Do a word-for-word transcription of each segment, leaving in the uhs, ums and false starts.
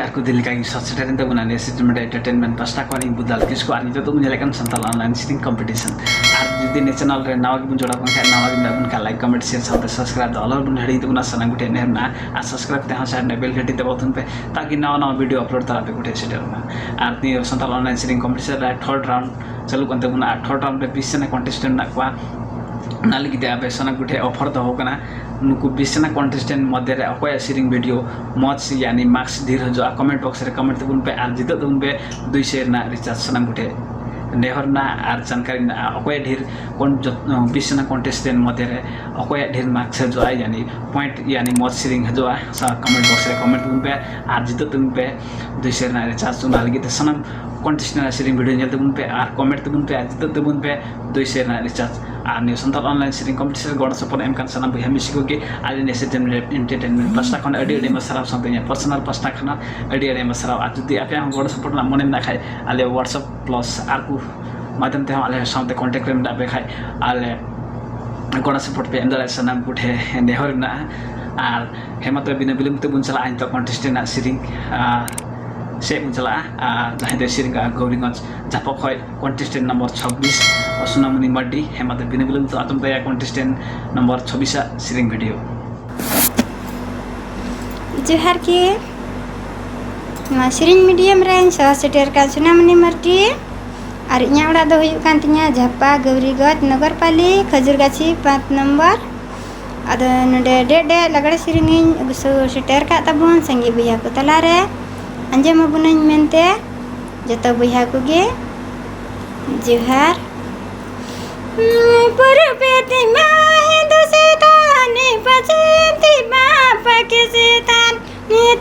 ᱟᱨ ᱠᱚ ᱫᱤᱱ ᱞᱮᱠᱟ ᱜᱮ ᱥᱚᱦᱚᱨ ᱥᱮᱴᱮᱨᱮᱱ ᱛᱟᱵᱚᱱᱟ ᱱᱤᱭᱟᱹ ᱥᱤᱡᱤᱱ ᱢᱤᱰᱤᱭᱟ ᱮᱱᱴᱟᱨᱴᱮᱱᱢᱮᱱᱴ ᱯᱟᱥᱴᱟ ᱠᱷᱚᱱ ᱤᱧ ᱵᱩᱫᱷᱟᱞ ᱠᱤᱥᱠᱩ, ᱟᱨ ᱱᱤᱛᱚᱜ ᱫᱚᱵᱚᱱ ᱧᱮᱞᱮᱫ ᱠᱟᱱ ᱥᱟᱱᱛᱟᱲ ᱚᱱᱞᱟᱭᱤᱱ ᱥᱮᱨᱮᱧ ᱠᱚᱢᱯᱤᱴᱤᱥᱚᱱ᱾ ᱟᱨ ᱡᱩᱫᱤ ᱱᱤᱭᱟᱹ ᱪᱮᱱᱮᱞ ᱨᱮ ᱱᱟᱣᱟ ᱜᱮᱵᱚᱱ ᱡᱚᱲᱟᱣ ᱠᱟᱱ ᱠᱷᱟᱱ, ᱱᱟᱣᱟ ᱜᱮ ᱢᱮᱱᱟᱜ ᱵᱚᱱ ᱠᱷᱟᱱ, ᱞᱟᱭᱤᱠ, ᱠᱚᱢᱮᱱᱴ, ᱥᱮᱭᱟᱨ ᱥᱟᱶᱛᱮ ᱥᱟᱵᱥᱠᱨᱟᱭᱤᱵ ᱫᱚ ᱟᱞᱚ ᱵᱚᱱ ᱦᱤᱲᱤᱧ ᱛᱟᱵᱚᱱᱟ, ᱥᱟᱱᱟᱢ ᱠᱚᱴᱷᱮᱱ ᱱᱮᱦᱚᱨ ᱢᱮᱱᱟᱜᱼᱟ᱾ ᱟᱨ ᱥᱟᱵᱥᱠᱨᱟᱭᱤᱵ ᱛᱮᱦᱚᱸ ᱥᱟᱭᱤᱰ ᱨᱮ ᱵᱮᱞ ᱜᱷᱟᱹᱴᱤ ᱫᱟᱵᱟᱣ ᱛᱟᱵᱚᱱ ᱯᱮ, ᱛᱟᱠᱤ ᱱᱟᱣᱟ ᱱᱟᱣᱟ ᱵᱷᱤᱰᱤᱭᱳ ᱟᱯᱞᱳᱰ ᱛᱟᱞᱟ ᱟᱯᱮ ᱠᱚᱴᱷᱮᱱ ᱥᱮᱴᱮᱨᱚᱜ ᱢᱟ᱾ ᱟᱨ ᱱᱤᱭᱟᱹ ᱥᱟᱱᱛᱟᱲ ᱚᱱᱞᱟᱭᱤᱱ ᱥᱮᱨᱮᱧ ᱠᱚᱢᱯᱤᱴᱤᱥᱚᱱ ᱨᱮ ᱛᱷᱟᱨᱰ ᱨᱟᱣᱩᱱᱰ ᱪᱟᱹᱞᱩᱜ ᱠᱟᱱ ᱛᱟᱵᱚᱱᱟ᱾ ᱟᱨ ᱛᱷᱟᱨᱰ ᱨᱟᱣᱩᱱᱰ ᱨᱮ ᱵᱤᱥ ᱡᱚᱱᱟ ᱠᱚᱱᱴᱮᱥᱴᱮᱱᱴ ᱢᱮᱱᱟᱜ ᱠᱚᱣᱟ᱾ ᱚᱱᱟ ᱞᱟᱹᱜᱤᱫ ᱛᱮ ᱟᱯᱮ ᱥᱟᱱᱟᱢ ᱠᱚᱴᱷᱮᱱ ᱚᱯᱷᱟᱨ ᱫᱚᱦᱚ ᱠᱟᱱᱟ, ᱱᱩᱠᱩ ᱵᱤᱥ ᱡᱚᱱᱟ ᱠᱚᱱᱴᱮᱥᱴᱮᱱᱴ ᱢᱚᱫᱽᱫᱷᱮ ᱨᱮ ᱚᱠᱚᱭᱟᱜ ᱥᱮᱨᱮᱧ ᱵᱷᱤᱰᱤᱭᱳ ᱢᱚᱡᱽ, ᱭᱟᱱᱤ ᱢᱟᱨᱠᱥ ᱰᱷᱮᱨ ᱦᱤᱡᱩᱜᱼᱟ, ᱠᱚᱢᱮᱱᱴ ᱵᱚᱠᱥ ᱨᱮ ᱠᱚᱢᱮᱱᱴ ᱛᱟᱵᱚᱱ ᱯᱮ ᱟᱨ ᱡᱤᱛᱟᱹᱜ ᱛᱟᱵᱚᱱ ᱯᱮ ᱫᱩᱭ ᱥᱚ ᱨᱮᱱᱟᱜ ᱨᱤᱪᱟᱨᱡᱽ᱾ ᱥᱟᱱᱟᱢ ᱠᱚᱴᱷᱮᱱ ᱱᱮᱦᱚᱨ ᱨᱮᱱᱟᱜ ᱟᱨ ᱡᱟᱱᱠᱟᱨᱤ ᱢᱮᱱᱟᱜᱼᱟ, ᱚᱠᱚᱭ ᱰᱷᱮᱨ ᱠᱚᱱ-, ᱡᱚᱛ-, ᱵᱤᱥ ᱡᱚᱱᱟ ᱠᱚᱱᱴᱮᱥᱴᱮᱱᱴ ᱢᱚᱫᱽᱫᱷᱮ ᱨᱮ ᱚᱠᱚᱭᱟᱜ ᱰᱷᱮᱨ ᱢᱟᱨᱠᱥ ᱦᱤᱡᱩᱜᱼᱟ, ᱭᱟᱱᱤ ᱯᱚᱭᱮᱱᱴ, ᱭᱟᱱᱤ ᱢᱚᱡᱽ ᱥᱮᱨᱮᱧ ᱦᱤᱡᱩᱜᱼᱟ, ᱥᱟ-, ᱠᱚᱢᱮᱱᱴ ᱵᱚᱠᱥ ᱨᱮ ᱠᱚᱢᱮᱱᱴ ᱛᱟᱵᱚᱱ ᱯᱮ ᱟᱨ ᱡᱤᱛᱟᱹᱜ ᱛᱟᱵᱚᱱ ᱯᱮ ᱫᱩᱭ ᱥᱚ ᱨᱮᱱᱟᱜ ᱨᱤᱪᱟᱨᱡᱽ᱾ ᱚᱱᱟ ᱞᱟᱹᱜᱤᱫ ᱛᱮ ᱥᱟᱱᱟᱢ ᱠᱚᱱᱴᱮᱥᱴᱮᱱᱴ ᱟᱜ ᱥᱮᱨᱮᱧ ᱵᱷᱤᱰᱤᱭᱳ ᱧᱮᱞ ᱛᱟᱵᱚᱱ ᱯᱮ ᱟᱨ ᱠᱚᱢᱮᱱᱴ ᱛᱟᱵᱚᱱ ᱯᱮ ᱟᱨ ᱡᱤᱛᱟᱹᱜ ᱛᱟᱵᱚᱱ ᱯᱮ ᱫᱩᱭ ᱥᱚ ᱨᱮᱱᱟᱜ ᱨᱤᱪᱟᱨᱡᱽ᱾ ᱟᱨ ᱱᱤᱭᱟᱹ ᱥᱟᱱᱛᱟᱲ ᱚᱱᱞᱟᱭᱤᱱ ᱥᱮᱨᱮᱧ ᱠᱚᱢᱯᱤᱴᱤᱥᱚᱱ ᱨᱮ ᱜᱚᱲᱚ ᱥᱚᱯᱚᱦᱚᱫ ᱮᱢ ᱠᱟᱱ ᱥᱟᱱᱟᱢ ᱵᱚᱭᱦᱟ ᱢᱤᱥᱤ ᱠᱚᱜᱮ ᱟᱞᱮ ᱱᱤᱭᱟᱹ ᱥᱮᱡᱮᱱ ᱮᱱᱴᱟᱨᱴᱮᱱᱢᱮᱱᱴ ᱯᱟᱥᱴᱟ ᱠᱷᱚᱱ ᱟᱹᱰᱤ ᱟᱹᱰᱤ ᱟᱭᱢᱟ ᱥᱟᱨᱦᱟᱣ, ᱥᱟᱶᱛᱮ ᱤᱧᱟᱹᱜ ᱯᱟᱨᱥᱚᱱᱟᱞ ᱯᱟᱥᱴᱟ ᱠᱷᱚᱱ ᱟᱹᱰᱤ ᱟᱹᱰᱤ ᱟᱭᱢᱟ ᱥᱟᱨᱦᱟᱣ᱾ ᱟᱨ ᱡᱩᱫᱤ ᱟᱯᱮᱭᱟᱜ ᱦᱚᱸ ᱜᱚᱲᱚ ᱥᱚᱯᱚᱦᱚᱫ ᱨᱮᱱᱟᱜ ᱢᱚᱱᱮ ᱢᱮᱱᱟᱜ ᱠᱷᱟᱡ, ᱟᱞᱮ WhatsApp ᱯᱞᱟᱥ ᱟᱨ ᱠᱚ ᱢᱟᱫᱽᱫᱷᱚᱢ ᱛᱮᱦᱚᱸ ᱟᱞᱮ ᱥᱟᱶᱛᱮ ᱠᱚᱱᱴᱮᱠᱴ ᱨᱮ ᱢᱮᱱᱟᱜ ᱯᱮ ᱠᱷᱟᱡ, ᱟᱞᱮ ᱜᱚᱲᱚ ᱥᱚᱯᱚᱦᱚᱫ ᱯᱮ ᱮᱢ ᱫᱟᱲᱮᱭᱟᱜᱼᱟ ᱥᱟᱱᱟᱢ ᱠᱚᱴᱷᱮᱱ ᱱᱮᱦᱚᱨ ᱢᱮᱱᱟᱜᱼᱟ᱾ ᱟᱨ ᱦᱮᱸ ᱢᱟ ᱛᱚᱵᱮ ᱵᱤᱱᱟᱹ ᱵᱤᱞᱚᱢ ᱛᱮᱵᱚᱱ ᱪᱟᱞᱟᱜᱼᱟ ᱱᱤᱛᱚᱜ ᱠᱚᱱᱴᱮᱥᱴᱮᱱᱴ ᱨᱮᱱᱟᱜ ᱥᱮᱨᱮᱧ, ᱟᱨ ᱥᱮᱫ ᱵᱚᱱ ᱪᱟᱞᱟᱜᱼᱟ᱾ ᱟᱨ ᱡᱟᱦᱟᱸᱭ ᱫᱚᱭ ᱥᱮᱨᱮᱧ ᱠᱟᱜᱼᱟ ᱜᱳᱣᱨᱤᱜᱚᱸᱡᱽ ᱡᱷᱟᱯᱚ ᱠᱷᱚᱡ ᱠᱚᱱᱴᱮᱥᱴᱮᱱᱴ ᱱᱚᱢᱵᱚᱨ ᱪᱷᱚᱵᱵᱤᱥ ᱥᱳᱱᱟᱢᱩᱱᱤ ᱢᱟᱨᱰᱤ᱾ ᱦᱮᱸ ᱢᱟ ᱛᱚᱵᱮ ᱵᱤᱱᱟᱹ ᱵᱤᱞᱚᱢ ᱛᱮ ᱟᱸᱡᱚᱢ ᱛᱟᱭᱟ ᱠᱚᱱᱴᱮᱥᱴᱮᱱᱴ ᱱᱚᱢᱵᱚᱨ ᱪᱷᱚᱵᱵᱤᱥ ᱟᱜ ᱥᱮᱨᱮᱧ ᱵᱷᱤᱰᱤᱭᱳ᱾ ᱡᱚᱦᱟᱨ ᱜᱮ᱾ ᱱᱚᱣᱟ ᱥᱮᱨᱮᱧ ᱢᱤᱰᱤᱭᱟᱢ ᱨᱮᱧ ᱥᱚᱦᱚᱨ ᱥᱮᱴᱮᱨ ᱠᱟᱱ ᱥᱳᱱᱟᱢᱩᱱᱤ ᱢᱟᱨᱰᱤ᱾ ᱟᱨ ᱤᱧᱟᱹᱜ ᱚᱲᱟᱜ ᱫᱚ ᱦᱩᱭᱩᱜ ᱠᱟᱱ ᱛᱤᱧᱟᱹ ᱡᱷᱟᱯᱟ ᱜᱟᱹᱣᱨᱤᱜᱚᱸᱡᱽ ᱱᱚᱜᱚᱨᱯᱟᱞᱤ ᱠᱷᱟᱡᱩᱨᱜᱟᱪᱷᱤ ᱯᱟᱸᱪ ᱱᱚᱢᱵᱚᱨ᱾ ᱟᱫᱚ ᱱᱚᱰᱮ ᱰᱮᱡ ᱰᱮᱡ ᱞᱟᱜᱽᱲᱮ ᱥᱮᱨᱮᱧᱤᱧ ᱟᱹᱜᱩ ᱥᱚ-, ᱥᱮᱴᱮᱨ ᱠᱟᱜ ᱛᱟᱵᱚᱱ ᱥᱟᱸᱜᱮ ᱵᱚᱭᱦᱟ ᱠᱚ ᱛᱟᱞᱟᱨᱮ ᱟᱸᱡᱚᱢ ᱟᱵᱚᱱᱟᱹᱧ ᱢᱮᱱᱛᱮ ᱡᱚᱛᱚ ᱵᱚᱭᱦᱟ ᱠᱚᱜᱮ ᱡᱚᱦᱟᱨ᱾ ᱯᱩᱨᱩᱵᱮ ᱛᱤᱢᱟ ᱦᱤᱱᱫᱩ ᱥᱮᱛᱟᱱ, ᱯᱟᱪᱷᱮᱢ ᱛᱤᱢᱟ ᱯᱟᱠᱤᱥᱛᱟᱱ,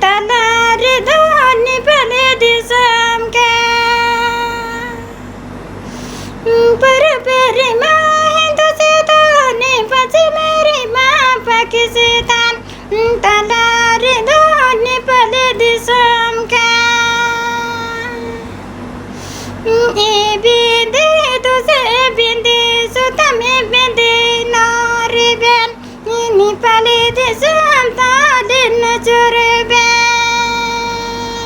ᱛᱟᱞᱟ ᱨᱮᱫᱚ ᱱᱮᱯᱟᱞᱤ ᱫᱤᱥᱚᱢ ᱜᱮ᱾ ᱯᱩᱨᱩᱵᱮ ᱨᱮᱢᱟ ᱦᱤᱱᱫᱩ ᱥᱮᱛᱟᱱ, ᱯᱟᱪᱷᱮᱢ ᱨᱮᱢᱟ ᱯᱟᱠᱤᱥᱛᱟᱱ, ᱛᱟᱞᱟ ᱨᱮᱫᱚ ᱱᱮᱯᱟᱞᱤ ᱫᱤᱥᱚᱢ ᱜᱮ᱾ ᱮ ᱵᱤᱸᱫᱮ ᱫᱩᱥᱮ ᱵᱤᱸᱫᱮ ᱥᱩᱛᱟᱢ ᱮ ᱵᱤᱸᱫᱮ ᱱᱚ ᱨᱮᱵᱮᱱ, ᱱᱮᱯᱟᱞᱤ ᱫᱤᱥᱚᱢ ᱛᱟᱞᱮ ᱱᱩᱪᱩᱨ ᱵᱮᱱ᱾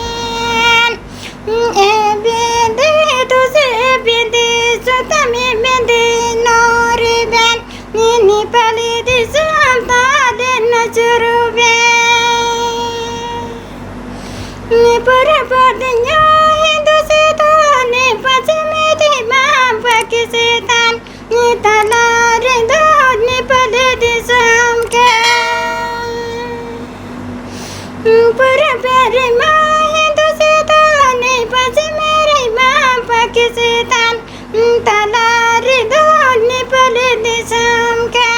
ᱪᱩᱨᱩᱵᱮ᱾ ᱯᱩᱨᱩᱵ ᱫᱤᱧ ᱦᱤᱱᱫᱩ ᱥᱮᱛᱟᱱ, ᱯᱚᱪᱷᱤᱢ ᱨᱮᱢᱟ ᱯᱟᱠᱤᱥᱛᱟᱱ, ᱛᱟᱞᱟ ᱨᱮᱫᱚ ᱱᱮᱯᱟᱞ ᱫᱤᱥᱚᱢ ᱠᱟᱱ᱾ ᱯᱩᱨᱩᱵ ᱨᱮᱢᱟ ᱦᱤᱱᱫᱩ ᱥᱮᱛᱟᱱ, ᱯᱚᱪᱷᱤᱢ ᱨᱮᱢᱟ ᱯᱟᱠᱤᱥᱛᱟᱱ, ᱛᱟᱞᱟ ᱨᱮᱫᱚ ᱱᱮᱯᱟᱞ ᱫᱤᱥᱚᱢ ᱠᱟᱱ᱾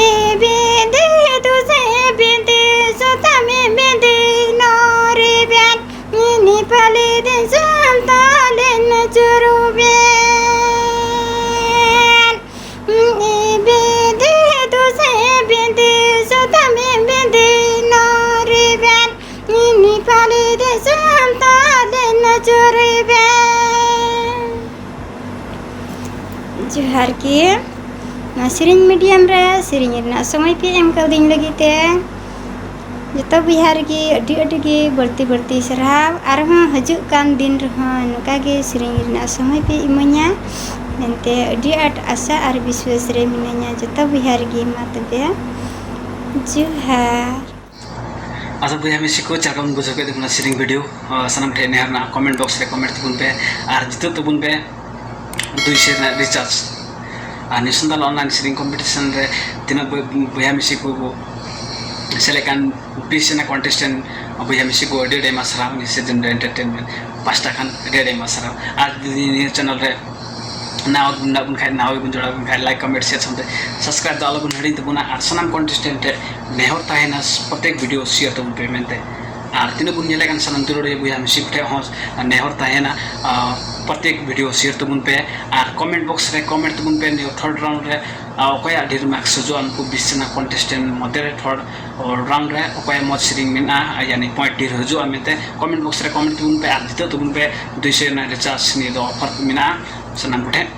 ᱮ ᱵᱤᱸᱫᱤ ᱫᱩᱥᱮ ᱵᱤᱸᱫᱤ ᱥᱩᱛᱟᱢ ᱵᱤᱸᱫᱤ ᱱᱚᱨᱤᱵᱮᱱ, ᱱᱮᱯᱟᱞ ᱫᱤᱥᱚᱢ ᱛᱟᱞᱮᱱ ᱪᱩᱨᱩᱵᱮᱱ᱾ ᱵᱤᱸᱫᱤ ᱫᱩᱥᱮ ᱵᱤᱸᱫᱤ ᱥᱩᱛᱟᱢ ᱵᱤᱸᱫᱤ ᱱᱚᱨᱤᱵᱮᱱ, ᱱᱮᱯᱟᱞ ᱫᱤᱥᱚᱢ ᱛᱟᱞᱮᱱ ᱪᱩᱨᱩᱵᱮᱱ᱾ ᱡᱚᱦᱟᱨ ᱜᱮ᱾ ᱱᱚᱣᱟ ᱥᱮᱨᱮᱧ medium ᱨᱮ ᱥᱮᱨᱮᱧ ᱨᱮᱱᱟᱜ ᱥᱚᱢᱚᱭ ᱯᱮ ᱮᱢ ᱠᱟᱣᱫᱤᱧ ᱞᱟᱹᱜᱤᱫ ᱛᱮ ᱡᱚᱛᱚ ᱵᱚᱭᱦᱟ ᱨᱮᱜᱮ ᱟᱹᱰᱤ ᱟᱹᱰᱤ ᱜᱮ ᱵᱟᱹᱲᱛᱤ ᱵᱟᱹᱲᱛᱤ ᱥᱟᱨᱦᱟᱣ᱾ ᱟᱨᱦᱚᱸ ᱦᱤᱡᱩᱜ ᱠᱟᱱ ᱫᱤᱱ ᱨᱮᱦᱚᱸ ᱱᱚᱝᱠᱟ ᱜᱮ ᱥᱮᱨᱮᱧ ᱨᱮᱱᱟᱜ ᱥᱚᱢᱚᱭ ᱯᱮ ᱤᱢᱟᱹᱧᱟ ᱢᱮᱱᱛᱮ ᱟᱹᱰᱤ ᱟᱸᱴ ᱟᱥᱟ ᱟᱨ ᱵᱤᱥᱣᱟᱥ ᱨᱮ ᱢᱤᱱᱟᱹᱧᱟ ᱡᱚᱛᱚ ᱵᱚᱭᱦᱟ ᱨᱮᱜᱮ᱾ ᱢᱟ ᱛᱚᱵᱮ, ᱡᱚᱦᱟᱨ᱾ ᱟᱫᱚ ᱵᱚᱭᱦᱟ ᱢᱤᱥᱤ ᱠᱚ, ᱪᱮᱫ ᱞᱮᱠᱟ ᱵᱚᱱ ᱵᱩᱡᱷᱟᱹᱣ ᱠᱮᱫ ᱛᱟᱵᱚᱱᱟ ᱥᱮᱨᱮᱧ video? ᱟᱸ, ᱥᱟᱱᱟᱢ ᱴᱷᱮᱱ ᱱᱮᱦᱚᱨ ᱨᱮᱱᱟᱜ comment box ᱨᱮ comment ᱛᱟᱵᱚᱱ ᱯᱮ ᱟᱨ ᱡᱤᱛᱟᱹᱜ ᱛᱟᱵᱚᱱ ᱯᱮ ᱫᱩᱭᱥᱚ ᱨᱮᱱᱟᱜ recharge᱾ ᱟᱨ ᱱᱤᱭᱩ ᱥᱟᱱᱛᱟᱲ online ᱥᱮᱨᱮᱧ competition ᱨᱮ ᱛᱤᱱᱟᱹᱜ ᱵᱚᱭ-, ᱵᱚᱭᱦᱟ ᱢᱤᱥᱤ ᱠᱚ ᱠᱚ ᱥᱮᱞᱮᱫ ᱠᱟᱱ ᱵᱤᱥ ᱡᱚᱱᱟ contestant ᱵᱚᱭᱦᱟ ᱢᱤᱥᱤ ᱠᱚ ᱟᱹᱰᱤ ᱟᱹᱰᱤ ᱟᱭᱢᱟ ᱥᱟᱨᱦᱟᱣ, ᱱᱤᱭᱩ ᱥᱤᱡᱤᱱ ᱨᱮ entertainment ᱯᱟᱥᱴᱟ ᱠᱷᱚᱱ ᱟᱹᱰᱤ ᱟᱹᱰᱤ ᱟᱭᱢᱟ ᱥᱟᱨᱦᱟᱣ᱾ ᱟᱨ ᱡᱩᱫᱤ ᱱᱤᱭᱟᱹ channel ᱨᱮ ᱱᱟᱣᱟ ᱜᱮ ᱢᱮᱱᱟᱜ ᱵᱚᱱ ᱠᱷᱟᱡ, ᱱᱟᱣᱟ ᱜᱮᱵᱚᱱ ᱡᱚᱲᱟᱣ ᱵᱚᱱ ᱠᱷᱟᱡ, like, comment, share ᱥᱟᱶᱛᱮ subscribe ᱫᱚ ᱟᱞᱚ ᱵᱚᱱ ᱦᱤᱲᱤᱧ ᱛᱟᱵᱚᱱᱟ᱾ ᱟᱨ ᱥᱟᱱᱟᱢ contestant ᱴᱷᱮᱱ ᱱᱮᱦᱚᱨ ᱛᱟᱦᱮᱱᱟ, ᱯᱨᱚᱛᱮᱠ video share ᱛᱟᱵᱚᱱ ᱯᱮ ᱢᱮᱱᱛᱮ᱾ ᱟᱨ ᱛᱤᱱᱟᱹᱜ ᱵᱚᱱ ᱧᱮᱞᱮᱫ ᱠᱟᱱ ᱥᱟᱱᱟᱢ ᱫᱩᱞᱟᱹᱲᱤᱭᱟᱹ ᱵᱚᱭᱦᱟ ᱢᱤᱥᱤ ᱠᱚ ᱴᱷᱮᱱ ᱦᱚᱸ ᱱᱮᱦᱚᱨ ᱛᱟᱦᱮᱱᱟ, ᱟᱨ ᱯᱨᱚᱛᱮᱠ video share ᱛᱟᱵᱚᱱ ᱯᱮ᱾ ᱟᱨ comment box ᱨᱮ comment ᱛᱟᱵᱚᱱ ᱯᱮ, ᱱᱤᱭᱟᱹ third round ᱨᱮ, ᱟᱨ ᱚᱠᱚᱭᱟᱜ ᱰᱷᱮᱨ marks ᱦᱤᱡᱩᱜᱼᱟ, ᱩᱱᱠᱩ ᱵᱤᱥ ᱡᱚᱱᱟ contestant ᱢᱚᱫᱽᱫᱷᱮ ᱨᱮ third round ᱨᱮ ᱚᱠᱚᱭᱟᱜ ᱢᱚᱡᱽ ᱥᱮᱨᱮᱧ ᱢᱮᱱᱟᱜᱼᱟ, ᱭᱟᱱᱤ point ᱰᱷᱮᱨ ᱦᱤᱡᱩᱜᱼᱟ ᱢᱮᱱᱛᱮ comment box ᱨᱮ comment ᱛᱟᱵᱚᱱ ᱯᱮ᱾ ᱟᱨ ᱡᱤᱛᱟᱹᱜ ᱛᱟᱵᱚᱱ ᱯᱮ ᱫᱩᱭᱥᱚ ᱨᱮᱱᱟᱜ recharge, ᱱᱤᱭᱟᱹ ᱫᱚ offer ᱢᱮᱱᱟᱜᱼᱟ ᱥᱟᱱᱟᱢ ᱠᱚᱴᱷᱮᱱ᱾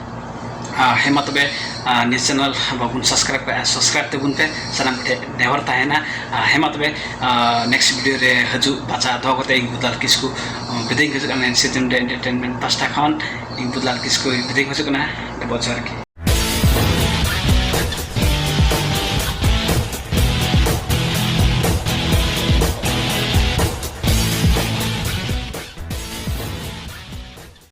ᱟᱨ ᱦᱮᱸ ᱢᱟ ᱛᱚᱵᱮ, ᱟᱨ ᱱᱤᱭᱟᱹ channel ᱵᱟᱵᱚᱱ subscribe ᱠᱟᱜᱼᱟ, subscribe ᱛᱟᱵᱚᱱ ᱯᱮ, ᱥᱟᱱᱟᱢ ᱠᱚᱴᱷᱮᱱ ᱱᱮᱦᱚᱨ ᱛᱟᱦᱮᱱᱟ᱾ ᱟᱨ ᱦᱮᱸ ᱢᱟ ᱛᱚᱵᱮ, ᱟᱨ next video ᱨᱮ ᱦᱤᱡᱩᱜ ᱵᱟᱪᱷᱟ ᱫᱚᱦᱚ ᱠᱟᱛᱮ ᱤᱧ ᱵᱩᱫᱟᱞ ᱠᱤᱥᱠᱩ, ᱟᱨ ᱵᱤᱫᱟᱹᱭ ᱤᱧ ᱠᱷᱚᱡᱚᱜ ᱠᱟᱱᱟ, ᱱᱤᱭᱩ ᱥᱤᱡᱤᱱ ᱨᱮ entertainment ᱯᱟᱥᱴᱟ ᱠᱷᱚᱱ ᱤᱧ ᱵᱩᱫᱟᱞ ᱠᱤᱥᱠᱩ ᱵᱤᱫᱟᱹᱭ ᱤᱧ ᱠᱷᱚᱡᱚᱜ ᱠᱟᱱᱟ᱾ ᱟᱹᱰᱤ ᱵᱚᱦᱚᱛ ᱡᱚᱦᱟᱨ ᱜᱮ᱾